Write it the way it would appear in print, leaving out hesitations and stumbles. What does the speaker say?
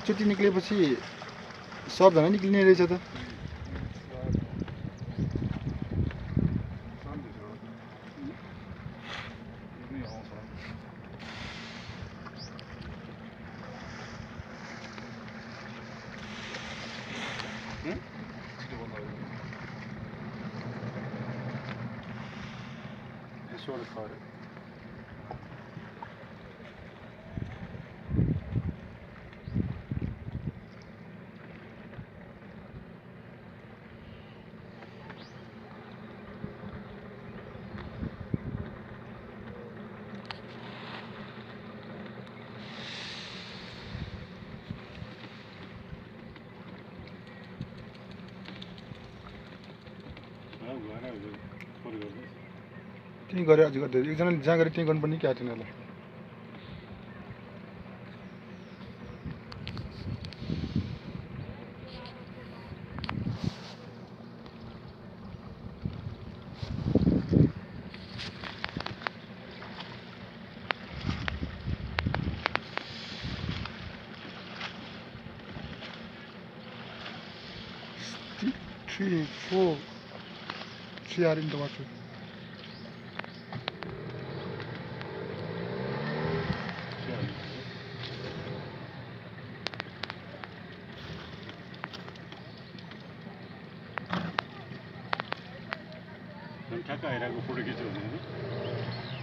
एकचोटि निक्लेपछि सबजना निक्लिने रहेछ त। त्यही गरे अझ गर्दै एकजनाले जहाँ गरे त्यही गर्नुपर्ने क्या तिनीहरूलाई। Three, four, three are in the water. ठ्याक्क आइरहेको फोटो खिच्यो भने